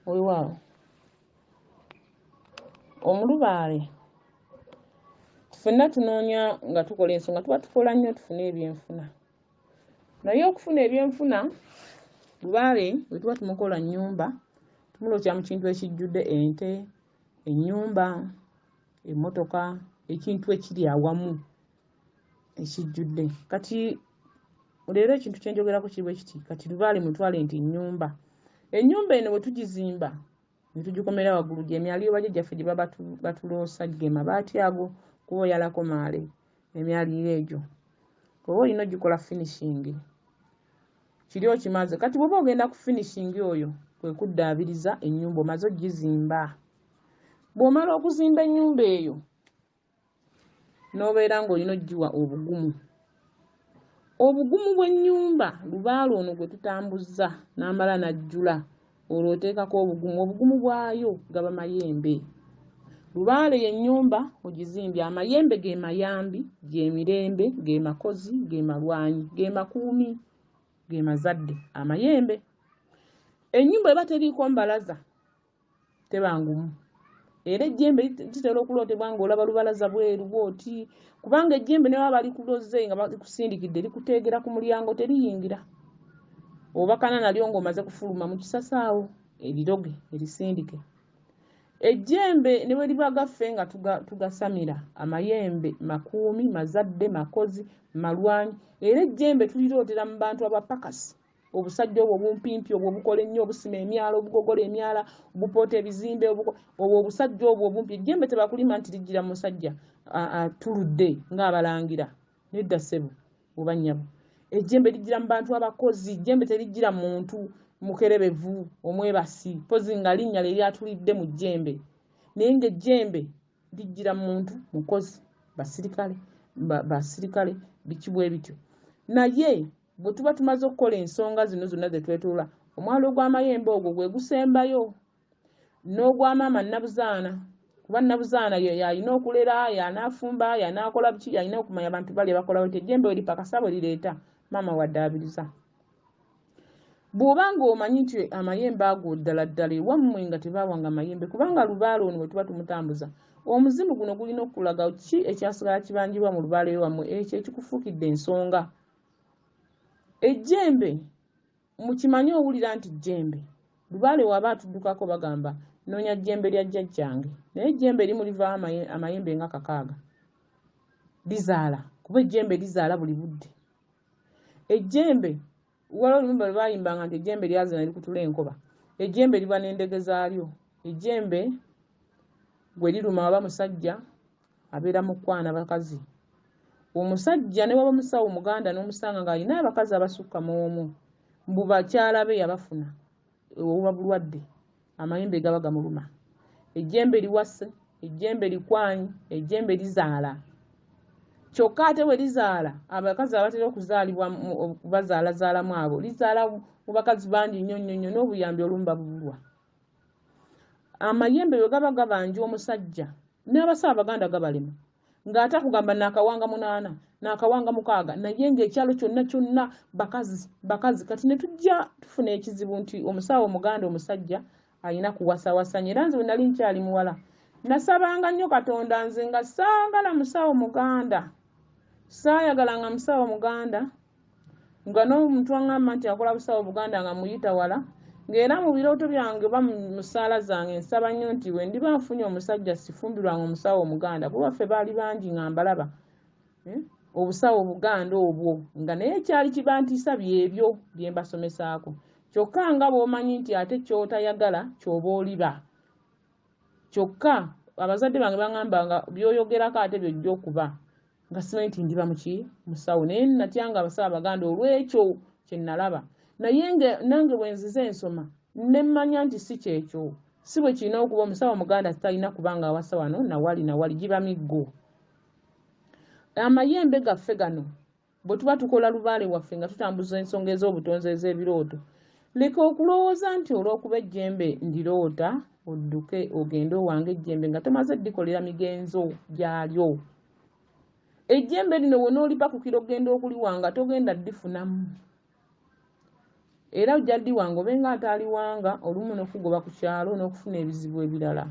Weewaawo omulubaale ffenna tunoonya nga tukola ensonga, tuba tukola nnyo tufune ebyenfuna. Naye okufuna ebyenfuna, lubaale bwe tuba tumukola nnyumba, tumulokya mu kintu ekijjudde ente, ennyumba, emmotoka, ekintu ekiri awamu ekijjudde. Kati leero ekintu kye njogerako kiri bwe kiti, kati lubaale mutwale nti nnyumba. Ennyumba eno bwe tugizimba ne tugikomera waggulu, gye myaliiro bajjajjaffe gye baba batuloosa, ge mabaati ago, kuba oyalako maale emyaliiro egyo. Oba olina ogikola finishing, kiri okimaze. Kati bw'oba ogenda ku finishing oyo, kwe kuddaabiriza ennyumba omaze ogizimba. Bw'omala okuzimba ennyumba eyo, n'obeera ng'olina ogiwa obugumu. Obugumu bw'ennyumba lubaale ono gwe tutambuzza n'amala n'ajjula, olwo oteekako obugumu. Obugumu bwayo gaba mayembe. Lubaale y'ennyumba ogizimbye, amayembe ge mayambi, gye mirembe, ge makozi, ge malwanyi, ge makuumi, ge mazadde, amayembe. Ennyumba eba teriiko mbalaza teba ngumu. Era ejjembe litera okulootebwa ng'olaba lubalaza bweru bw'oti, kubanga ejjembe ne baba balikuloze nga bakusindikidde likuteegera ku mulyango, teriyingira. Obakana nalyo ng'omaze kufuluma mu kisasi awo, eriroge erisindike. Ejjembe ne bwe liba gaffe nga tugasamira, amayembe makuumi, mazadde, makozi, malwanyi. Era ejjembe tulirootera mu bantu abapakasi, obusajja obwo obumpimpi obwo obukola ennyo, obusima emyala, obugogola emyala, obupoota ebizimbe, obwo obusajja obwo obumpi. Ejjembe tebakulima nti lijjira mu musajja atuludde ng'abalangira. Nedda ssebo oba nnyabo. Ejjembe lijjira mu bantu abakozi. Ejjembe terijjira mu muntu mukerebevu omwebasi, mpozi nga linnya lye lyatulidde mu jjembe. Naye ng'ejjembe lijjira mu muntu mukozi, basirikale, basirikale biki bwe bityo. Naye bwe tuba tumaze okukola ensonga zino zonna ze twetoola, omwalo gw'amayembe ogwo gwe gusembayo, n'ogwa maama Nabuzaana, kuba Nabuzaana y'alina okulera, y'anaafumba, y'anaakola biki, y'alina okumanya abantu balya bakola bati. Ejjembe we lipakasa bwe lireeta maama waddaabiriza. Bw'oba ng'omanyi nti amayembe ago ddala ddala ewammwe nga tebaawanga mayembe, kubanga lubaale ono bwe tuba tumutambuza, omuzimu guno gulina okukulaga ki ekyasigala kibanjibwa mu lubaale wammwe, ekyo ekikufuukidde ensonga. Ejjembe mukimanye, owulira nti jjembe lubaale waba atuddukako, bagamba noonya jjembe lya jjajjange, naye ejjembe erimu livaamu amayembe nga 6. Lizaala, kuba ejjembe lizaala buli budde. Ejjembe waliwo oluyimba lwe baayimbanga nti ejjembe lyazina likutula enkoba. Ejjembe liba n'endege zaalyo. Ejjembe bwe liruma waba musajja abeera mu kukwana bakazi. Omusajja ne waba musawo muganda n'omusanga ng'alina abakazi abasukka mu omu, mbu bakyala be yabafuna, obuba bulwadde, amayembe gaba gamuluma. Ejjembe liwase, ejjembe likwanyi, ejjembe lizaala. Kyokka ate bwe lizaala, abakazi abatera okuzaalibwa okubazaalazaalamu abo, lizaala mu bakazi bangi nnyo nnyo nnyo, n'obuyambi olumu babubulwa. Amayembe bwe gaba gabanja omusajja, n'abasawo abaganda gabalema, ng'ate akugamba naakawanga 8, naakawanga 6, naye ng'ekyalo kyonna kyonna bakazi bakazi. Kati ne tujja tufuna ekizibu nti omusawo omuganda omusajja alina kuwasawasanya. Era nze bwe nali nkyali muwala nasabanga nnyo Katonda, nze nga saagala musawo muganda, saayagalanga musawo muganda, nga n'omuntu aŋŋamba nti akola busawo buganda nga muyita wala. Ng'era mu birooto byange oba mu ssaala zange nsaba nnyo nti bwe ndiba nfunye omusajja sifumbirwanga omusawo omuganda, kuba ffe baali bangi nga mbalaba obusawo obuganda obwo, nga naye kyali kibantiisa byebyo bye mbasomesaako. Kyokka nga bw'omanyi nti ate ky'otayagala ky'oba oliba. Kyokka abazadde bange baŋŋamba nga by'oyogerako ate by'ojja okuba, nga simanyi nti ndiba muki musawo, naye natyanga abasawo abaganda olw'ekyo kye nalaba. Naye nange bwe nzize ensoma ne mmanya nti si kyekyo, si bwe kirina okuba. Omusawo omuganda talina kubanga awasa wano nawali nawali, giba miggo. Amayembe gaffe gano bwe tuba tukola lubaale waffe nga tutambuza ensonga ez'obutonzi ez'ebirooto, leka okulowooza nti olw'okuba ejjembe ndiroota odduke ogende owange ejjembe nga tomaze ddikolera migenzo gyalyo. Ejjembe lino bw'onoolipakukira okugenda okuliwanga togenda ddifunamu. Era ojja ddiwanga obenga ataaliwanga olumu n'okugoba ku kyalo n'okufuna ebizibu ebirala.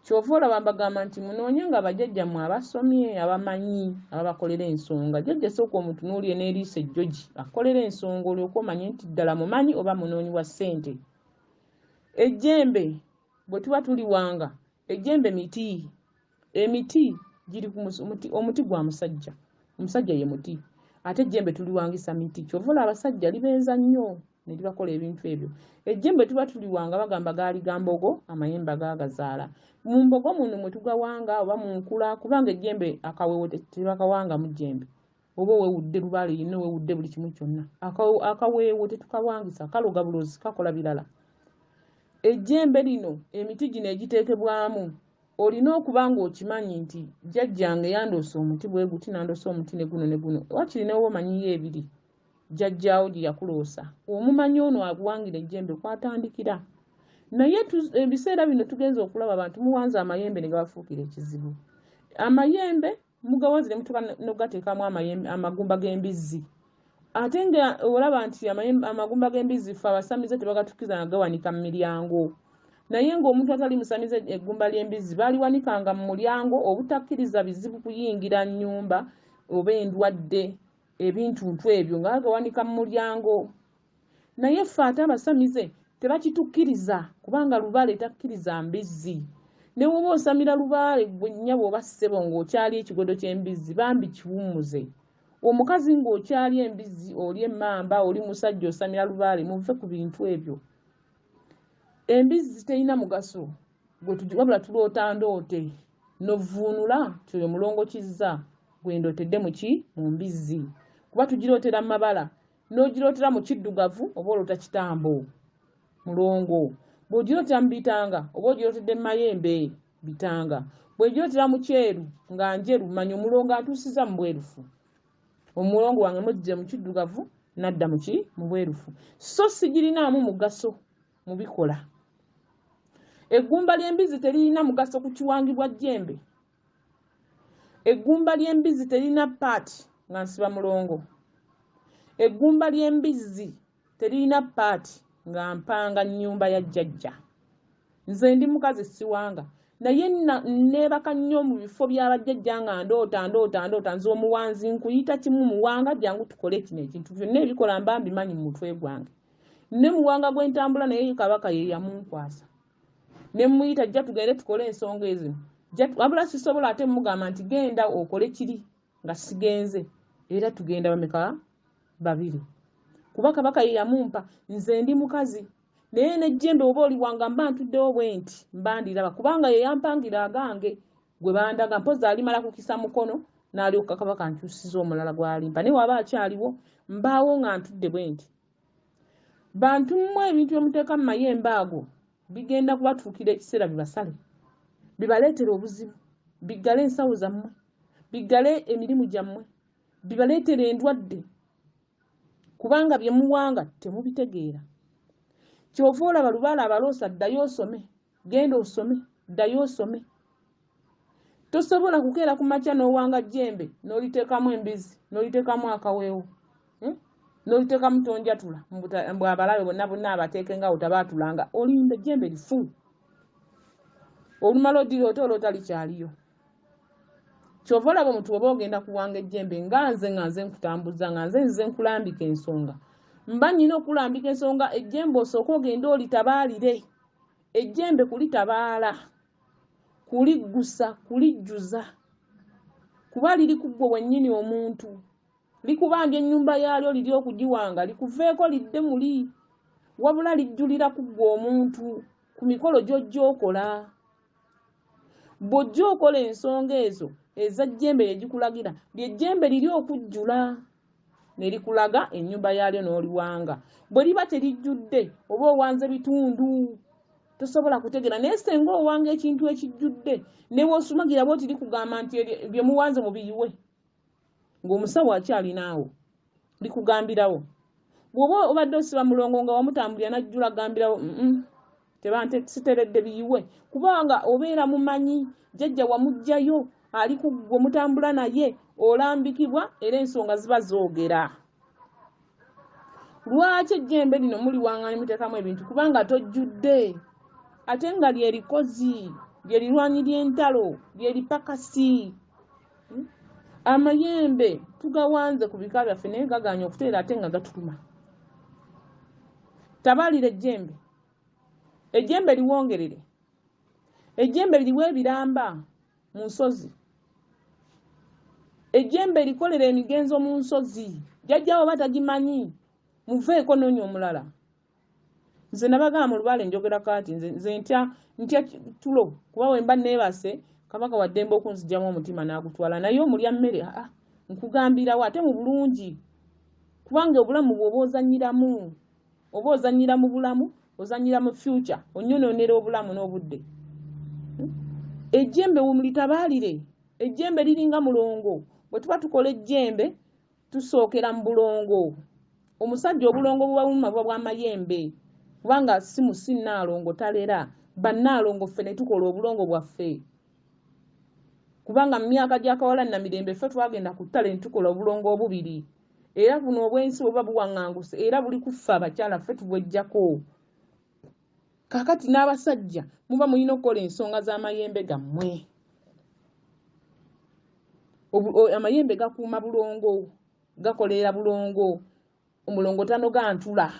Ky'ova olaba mbagamba nti munoonye nga bajjajjammwe abasomye, abamanyi, ababakolera ensonga. Jjajja sooka omutunuulire n'eriiso ejjogi akukolere ensonga olyoke omanye nti ddala mumanyi oba munoonyi wa ssente. Ejjembe bwe tuba tuliwanga, ejjembe miti. Emiti giri ku muti, omuti gwa musajja. Omusajja ye muti. Ate ejjembe tuliwangisa miti. Ky'ova olaba abasajja libenza nnyo ne libakola ebintu ebyo. Ejjembe tuba tuliwanga bagamba gaali ga mbogo, amayembe agaagazaala. Mu mbogo muno mwe tugawanga oba mu nkula kubanga ejjembe akawewo tebakawangamu jjembe. Oba owewudde lubaale yenna owewudde buli kimu kyonna. Akaweewo tetukawangisa, kaloga bulozi, kakola birala. Ejjembe lino emiti gino egiteekebwamu olina okuba ng'okimanyi nti jjajjange yandoose omuti bwe guti n'andoosa omuti ne guno ne guno. Wakiri ne bw'oba omanyiyo ebiri jjajjaawo gye yakuloosa omumanyi ono akuwangira ejjembe kw'atandikira. Naye ebiseera bino tugenze okulaba abantu muwanze amayembe ne gabafuukira ekizibu. Amayembe mugawanze ne mutuuka n'okugateekamu amagumba g'embizzi. Ate nga olaba nti amagumba g'embizzi ffe abasamize tebagatukkiriza nga gawanika mu miryango. Naye ng'omuntu atali musamize eggumba ly'embizzi baaliwanikanga mu mulyango obutakkiriza bizibu kuyingira nnyumba oba endwadde ebintuntu ebyo nga bagawanika mu mulyango. Naye ffe ate abasamize tebakitukkiriza kubanga lubaale takkiriza mbizzi. Ne bw'oba osamira lubaale ggwe nnyabo oba ssebo ng'okyalya ekigodo ky'embizzi bambi kiwummuze. Omukazi ng'okyalya embizzi olya emmamba oli musajja osamira lubaale muve ku bintu ebyo. Embizzi terina mugaso gwe wabula tuloota ndoote n'ovvuunula nti oyo mulongo Kizza gwe ndootedde mu ki mu mbizzi kuba tugirootera mu mabala n'ogirootera mu kiddugavu oba oloota kitambo mulongo bw'ogirootera mu bitanga oba ogirootedde mu mayembe bitanga bw'ogirootera mu kyeru nga njeru manya omulongo atuusizza mu bwerufu. Omulongo wange mujje mu kiddugavu n'adda mu ki mu bwerufu so sigirinaamu mugaso mu bikola. Eggumba ly'embizzi teririna mugaso ku kiwangibwa jjembe. Eggumba ly'embizzi teririna paati nga nsiba mulongo. Eggumba ly'embizzi teririna paati nga mpanga nnyumba ya jjajja. Nze ndi mukazi siwanga naye nneebaka nnyo mu bifo bya bajjajja nga ndoota ndoota ndoota nze omuwanzi nkuyita kimu muwanga jangu tukole kino ekintu byonna ebikola mba mbimanyi mu mutwe gwange. Ne muwanga gwe ntambula naye kabaka ye yamunkwasa ne mmuyita jja tugende tukole ensonga ezino wabula sisobola ate mugamba nti genda okole kiri nga sigenze era tugenda bameka babiri kuba kabaka ye yamumpa nze ndi mukazi naye n'ejjembe oba oliwanga mba ntuddewo bwe nti mba ndiraba kubanga ye yampangira agange gwe bandaga mpozi alimala kukisa mukono n'alyoka kabaka nkyusiza omulala gw'alimpa naye waba akyaliwo mbaawo nga ntudde bwe nti. Bantu mmwe ebintu bye muteeka mu mayembe ago bigenda kubatuukira ekiseera bibasale bibaleetere obuzibu biggale ensawo zammwe biggale emirimu gyammwe bibaleetere endwadde kubanga bye muwanga temubitegeera. Ky'ova olaba lubaale abaloosa ddayo osome, genda osome, ddayo osome. Tosobola kukeera ku makya n'owanga jjembe n'oliteekamu embizzi n'oliteekamu akaweewo eh? n'oliteekamu tonjatula mbu abalabe bonna bonna abateeke nga otabaatulanga olimba ejjembe lifu olumala odiroota oloota likyaliyo. Ky'ova olaba omuntu bw'oba ogenda kuwanga ejjembe nga nze nga nze nkutambuza nga nze nze nkulambika ensonga mba nnyina okulambika ensonga ejjembe osooke ogende olitabaalire ejjembe kulitabaala kuliggusa kulijjuza kuba liri ku ggwe wennyini omuntu likubanja ennyumba yaalyo liri okugiwanga likuveeko lidde muli wabula lijjulira ku ggwe omuntu ku mikolo gy'ojja okola. Bw'ojja okola ensonga ezo eza jjembe lye gikulagira, lye jjembe liri okujjula ne likulaga ennyumba yaalyo n'oliwanga. Bwe liba terijjudde oba owanze bitundu tosobola kutegeera naye senga owanga ekintu ekijjudde ne bw'osumagira bw'oti likugamba nti bye muwanze mubiyiwe ng'omusawo akyalinaawo likugambirawo. Bw'oba obadde osiba mulongo nga wamutambulira n'ajjula agambirawo tebante siteredde biyiwe kubanga obeera mumanyi jjajja wamuggyayo ali ku ggwe mutambula naye olambikibwa era ensonga ziba zoogera. Lwaki ejjembe lino muliwanga ne muteekamu ebintu? Kubanga tojjudde, ate nga lye likozi, lye lirwanyi ly'entalo, lye lipakasi. Amayembe tugawanze ku bika byaffe naye gagaanye okuteera ate nga gatuluma. Tabalira ejjembe, ejjembe liwongerere, ejjembe liwe ebiramba mu nsozi, ejjembe likolera emigenzo mu nsozi. Jjajjaawo oba tagimanyi, muveeko noonya omulala. Nze nabagamba mu lubaale njogera kaati, nze ntya ntya tulo, kuba wemba neebase kabaka waddembe okunzigyamu omutima n'agutwala. Naye omulya mmere, aa, nkugambirawo ate mu bulungi, kubanga obulamu bw'oba ozannyiramu, oba ozannyira mu bulamu, ozannyira mu future, onnyonoonera obulamu n'obudde. Ejjembe mulitabaalire, ejjembe liringa mulongo. Bwe tuba tukola ejjembe tusookera mu bulongo. Omusajja obulongo buba buluma buba bwa mayembe, kubanga si musi nnaalongo talera. Bannaalongo ffe ne tukola obulongo bwaffe, kubanga mu myaka gya Kawala Namirembe ffe twagenda ku ttale ne tukola obulongo obubiri. Era buno obw'ensi bwe buba buwaŋŋanguse era buli ku ffe abakyala ffe tubweggyako. Kaakati n'abasajja muba mulina okukola ensonga z'amayembe gammwe. Amayembe gakuuma bulongo, gakoleera bulongo. Omulongo tanoga ntula,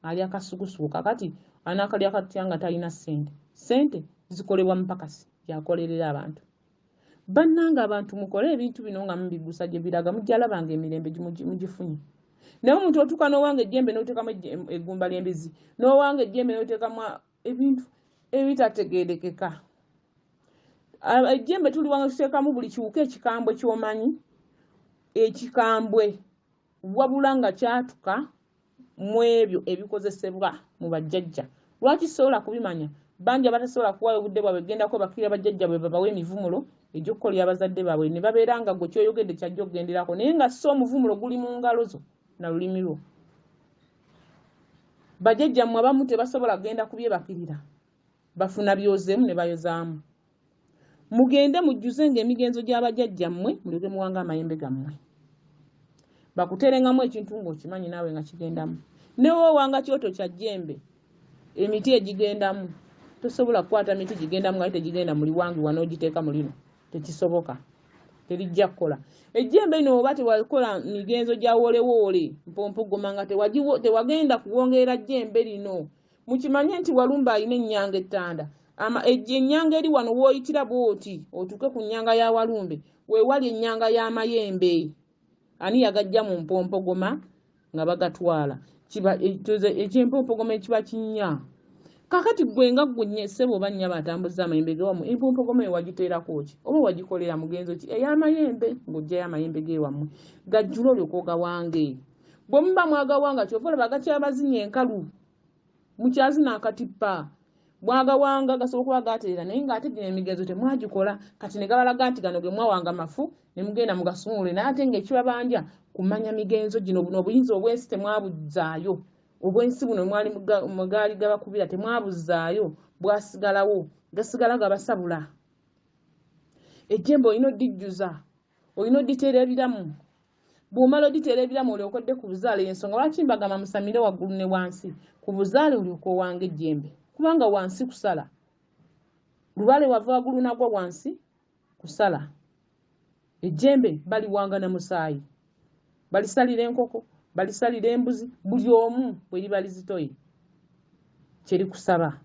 alya kasukusuku. Kakati anaakalya katya nga talina ssente? Ssente zikolebwa mupakasi, yakolerera abantu. Bannange abantu mukole ebintu bino nga mubiggusa gye biraga, mujja laba nga emirembe mugifunye. Naye omuntu otuuka n'owanga ejjembe n'oteekamu eggumba ly'embizzi, n'owanga ejjembe n'oteekamu ebintu ebitategeerekeka. Ejjembe tuliwanga tuteekamu buli kiwuka ekikambwe ky'omanyi, ekikambwe wabula nga kyatuka mu ebyo ebikozesebwa mu bajjajja. Lwaki sobola kubimanya? Bangi abatasobola kuwaayo budde bwabwe kugenda kwebakira bajjajja bwe babawe emivumulo egy'okukolera bazadde baabwe, ne babeera nga gwe ky'oyogedde ky'ajja okugenderako, naye nga sso omuvumulo guli mu ngalo zo na lulimi lwo. Bajjajjammwe abamu tebasobola kugenda kubyebakirira, bafuna byozeemu ne bayozaamu. Mugende mujjuzenga emigenzo gya bajjajjammwe, mulyoke muwange amayembe gammwe. Bakuteerengamu ekintu ng'okimanyi naawe nga kigendamu. Ne woowanga kyoto kya jjembe, emiti egigendamu tosobola kukwata miti gigendamu nga tegigenda mu liwangibwa n'ogiteeka mu lino, tekisoboka, terijja kukola. Ejjembe lino oba tewakola migenzo gya woolewoole mpompogoma nga tewagenda kuwongerera jjembe lino. Mukimanye nti Walumbe alina ennyanga ettanda. Ennyanga eri wano w'oyitira bw'oti otuuke ku nnyanga ya Walumbe, we wali ennyanga y'amayembe. Ani yagajja mu mpompogoma nga bagatwala? Eky'empompogoma ekiba kinnya. Kaakati ggwe nga ggwe ssebo oba nnyabo atambuza amayembe gewammwe, empompogoma eyo wagiteerako ki? Oba wagikolera mugenzo ki? Ey'amayembe ng'oggyayo amayembe g'ewammwe gajjule olyoke ogawange. Bwe muba mwagawanga ky'ova olaba gakyabazinya enkalu. Mukyazina akatippa. Bwagawanga gasobola okuba gatereera, naye ng'ate gino emigenzo temwagikola. Kati ne gabalaga nti gano ge mwawanga mafu, ne mugenda mugasumulule, naye ate ng'ekibabanja kumanya migenzo gino. Buno obuyinza obw'ensi temwabuzzaayo, obw'ensi buno mwali mwe gaali gabakubira temwabuzzaayo, bwasigalawo, gasigala gabasabula. Ejjembe olina odijjuza, olina oditeera ebiramu. Bw'omala oditeera ebiramu olyoke odde ku buzaale. Y'ensonga lwaki mbagamba musamire waggulu ne wansi. Ku buzaale olyoke owange ejjembe, kubanga wansi kusala. Lubaale wava waggulu n'agwa wansi kusala. Ejjembe baliwanga na musaayi, balisalira enkoko, balisalira embuzi, buli omu bwe liba lizitoye kye likusaba.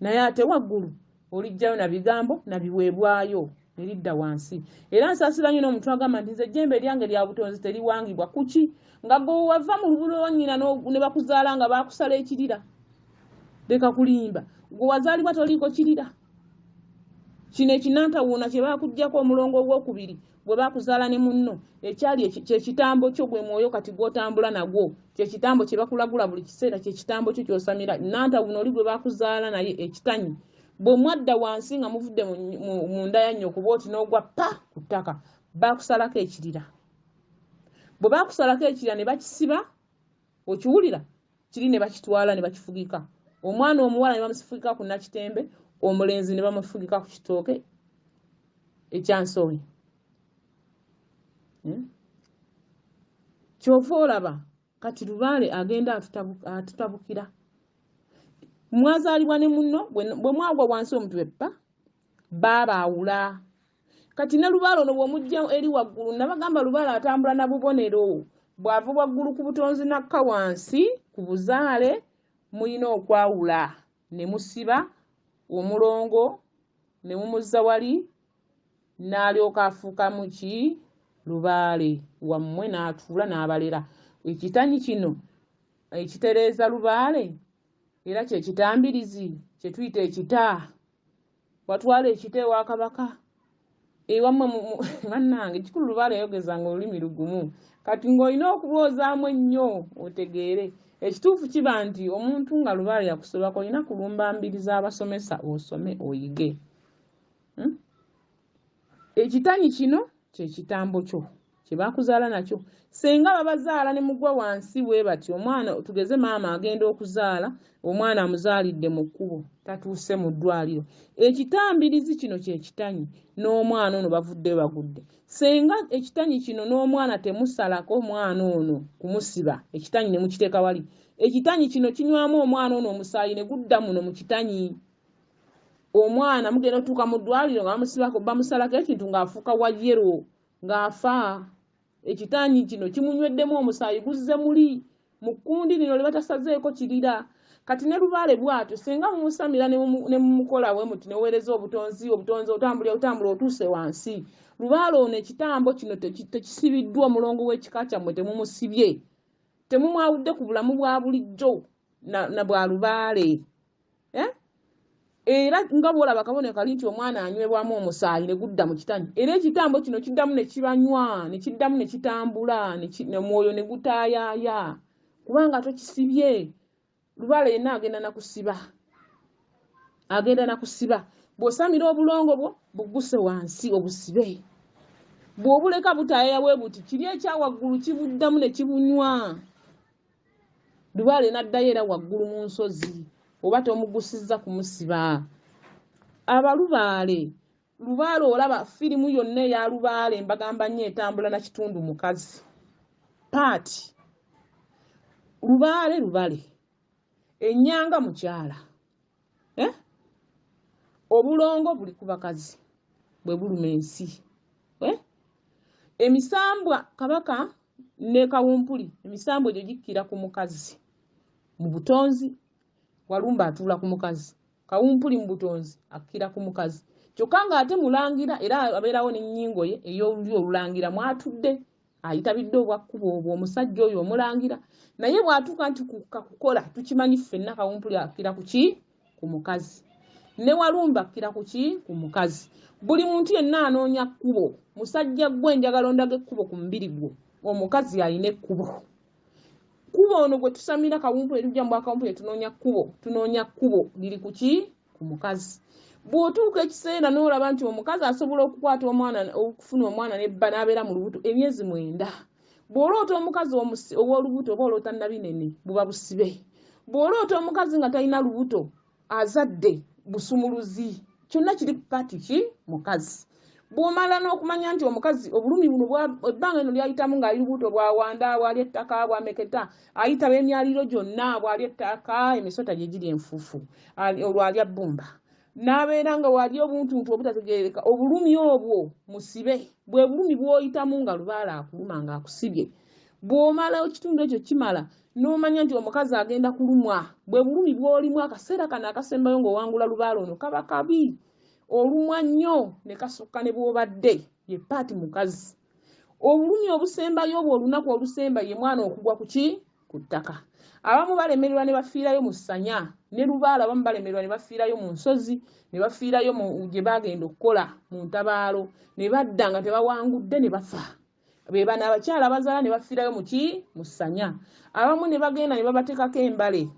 Naye ate waggulu oliggyayo na bigambo na biweebwayo ne lidda wansi. Era nsaasira nnyo n'omuntu agamba nti nze ejjembe eryange lya butonzi teriwangibwa. Kuki? Nga gwe wava mu lubulo lwa nnyina ne bakuzaala nga baakusala ekirira. Leka kulimba. Gwe wazaalibwa toliiko kirira. Kino ekinantawuuna kye baakuggyako omulongo ogwokubiri bwe baakuzaala ne munno, ekyali kye kitambo kyo, gwe mwoyo kati gw'otambula nagwo, kye kitambo kye bakulagula buli kiseera, kye kitambo kyo ky'osamira. Nantawuuna oli gwe baakuzaala naye ekitanyi. Bwe mwadda wansi nga muvudde mu nda ya nnyoko bw'oti n'ogwa pa ku ttaka, baakusalako ekirira. Bwe baakusalako ekirira ne bakisiba, okiwulira? Kiri ne bakitwala ne bakifugika. Omwana omuwala ne bamusifugika ku Nakitembe, omulenzi ne bamufugika ku kitooke ekya nsowe. Ky'ova olaba Kati lubaale agenda atutabukira. Mwazaalibwa ne munno, bwe mwagwa wansi omutwe ppa, baabaawula. Kati ne lubaale ono bw'omujja eri waggulu, nabagamba lubaale atambula na bubonero. Bw'ava waggulu ku butonzi n'akka wansi ku buzaale, mulina okwawula ne musiba omulongo ne mumuzza wali, n'alyoka afuuka muki lubaale wammwe n'atuula n'abalera. Ekitanyi kino ekitereeza lubaale era kye kitambirizi kye tuyita ekita. Watwala ekita ewa kabaka ewammwe bannange, kikulu lubaale yayogezanga olulimi lugumu. Kati ng'olina okulwoozaamu ennyo otegeere. Ekituufu kiba nti omuntu nga lubaale yakusobako olina kulumba mbiri z'abasomesa osome oyige. Ekitanyi kino kye kitambo kyo kye bakuzaala nakyo. Senga babazaala ne mugwa wansi bwe batyo, omwana tugeze maama agenda okuzaala, omwana amuzaalidde mu kkubo, tatuuse mu ddwaliro. Ekitambirizi kino kye kitanyi n'omwana ono bavuddeyo bagudde. Senga ekitanyi kino n'omwana temusalako omwana ono kumusiba, ekitanyi ne mukiteeka wali. Ekitanyi kino kinywamu omwana ono omusaayi ne gudda muno mu kitanyi. Omwana mugenda otuuka mu ddwaliro nga bamusibako, bamusalako ekintu ng'afuuka wa yero, ng'afa. Ekitanyi kino kimunyweddemu omusaayi guzze muli mu kkundi lino lye batasazeeko kirira. Kati ne lubaale bw'atyo, singa mumusamira ne mumukola bwe muti, ne weereza obutonzi, obutonzi otambula, otambula otuuse wansi. Lubaale ono ekitambo kino tekisibiddwa, omulongo w'ekika kyammwe temumusibye, temumwawudde ku bulamu bwa bulijjo na bwa lubaale. Era nga bw'olaba akabonero kali nti omwana anywebwamu omusaayi ne gudda mu kitanyi, era ekitambo kino kiddamu ne kibanywa, ne kiddamu ne kitambula, omwoyo ne gutaayaaya, kubanga tokisibye. Lubaale yenna agenda na kusiba, agenda na kusiba. Bw'osamira obulongo bwo bugguse wansi obusibe, bw'obuleka butaayaya bwe buti, kiri ekya waggulu kibuddamu ne kibunywa. Lubaale n'addayo era waggulu mu nsozi, oba tomugusizza kumusiba. Abalubaale, lubaale olaba firimu yonna eya lubaale mbagamba nnyo etambula na kitundu mukazi. Paati lubaale lubale, ennyanga mukyala. Obulongo buli ku bakazi bwe buluma ensi. Emisambwa kabaka ne kawumpuli, emisambwa egyo gikkira ku mukazi mu butonzi. Walumba atuula ku mukazi, kawumpuli mu butonzi akkira ku mukazi. Kyokka ng'ate mulangira era abeerawo n'ennyingo ye ey'olulyo olulangira mwatudde, ayitabidde obwakkubo obwo omusajja oyo omulangira. Naye bw'atuuka nti kukka kukola, tukimanyi ffenna kawumpuli akkira ku ki? Ku mukazi. Ne walumba akkira ku ki? Ku mukazi. Buli muntu yenna anoonya kkubo, musajja ggwe njagala ondaga ekkubo ku mubiri gwo, omukazi alina ekkubo. Kkubo ono gwe tusamira kawumpuli, tujja mu bwakawumpuli tunoonya kkubo, tunoonya kkubo liri ku ki? Ku mukazi. Bw'otuuka ekiseera n'olaba nti omukazi asobola okukwata omwana, okufuna omwana n'ebba n'abeera mu lubuto emyezi 9. Bw'oloota omukazi ow'olubuto oba oloota nabinene, buba busibe. Bw'oloota omukazi nga talina lubuto azadde, busumuluzi. Kyonna kiri ku paati ki? Mukazi. Bw'omala n'okumanya nti omukazi obulumi buno ebbanga lino ly'ayitamu ng'ali lubuto, bw'awanda, bw'alya ettaka, bw'ameketa, ayitaba emyaliro gyonna, bw'alya ettaka, emisota gye giri enfuufu, olwo alya bbumba. N'abeera nga wali obuntuntu obutategeereka, obulumi obwo musibe, bwe bulumi bw'oyitamu nga lubaale akuluma ng'akusibye. Bw'omala ekitundu ekyo kimala, n'omanya nti omukazi agenda kulumwa, bwe bulumi bw'olimu akaseera kano akasembayo ng'owangula lubaale ono kaba kabi, olumwa nnyo ne kasukka ne bw'obadde, ye paati mukazi. Obulumi obusembayo obwo olunaku olusemba ye mwana okugwa ku ki? Ku ttaka. Abamu balemererwa ne bafiirayo mu ssanya ne lubaale, abamu balemererwa ne bafiirayo mu nsozi, ne bafiirayo mu gye bagenda okukola mu ntabaalo, ne badda nga tebawangudde ne bafa. Be bano abakyala abazaala ne bafiirayo mu ki? Mu ssanya. Abamu ne bagenda ne babateekako embale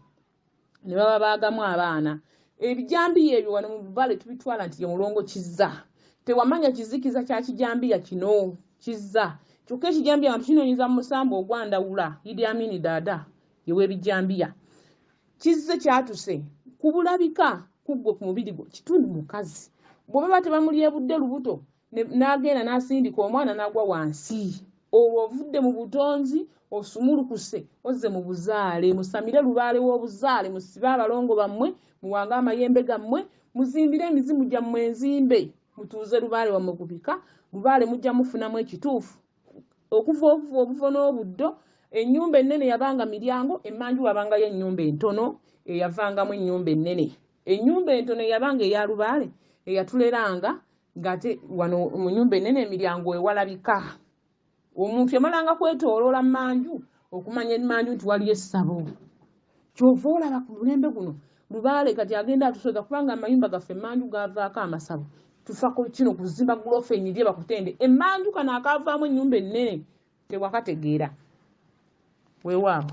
ne bababaagamu abaana. Ebijambiya ebyo wano mu bubale tubitwala nti ye mulongo kizza. Tewamanya kizikiza kya kijambiya kino kizza. Kyokka ekijambiya nga tukinoonyeza mu musambu ogwandawula, Idi Amin Dada ye w'ebijambiya. Kizze kyatuse ku bulabika ku ggwe ku mubiri gwo kitundu mukazi. Bwe baba tebamulyebudde lubuto n'agenda n'asindika omwana n'agwa wansi. Olwo ovudde mu butonzi Osumulukuse ozze mu buzaale, musamire lubaale w'obuzaale, musibe abalongo bammwe, muwange amayembe gammwe, muzimbire emizimu gyammwe enzimbe, mutuuze lubaale wammwe ku bika. Lubaale mujja mufunamu ekituufu okuva obuva obuvo n'obuddo. Ennyumba ennene yabanga miryango, emmanju wabangayo ennyumba entono eyavangamu ennyumba ennene. Ennyumba entono eyabanga eya lubaale eyatuleranga, ng'ate wano mu nnyumba ennene emiryango ewalabika. Omuntu yamalanga kwetooloola mmanju okumanya emmanju nti waliyo essabo. Kyova olaba ku mulembe guno lubaale kati agenda atusoza, kubanga amayumba gaffe emmanju gavaako amasabo. Tufa ku kino kuzimba gulofa enyirye bakutende emmanju, kano akavaamu ennyumba ennene tewakategeera. Weewaawo.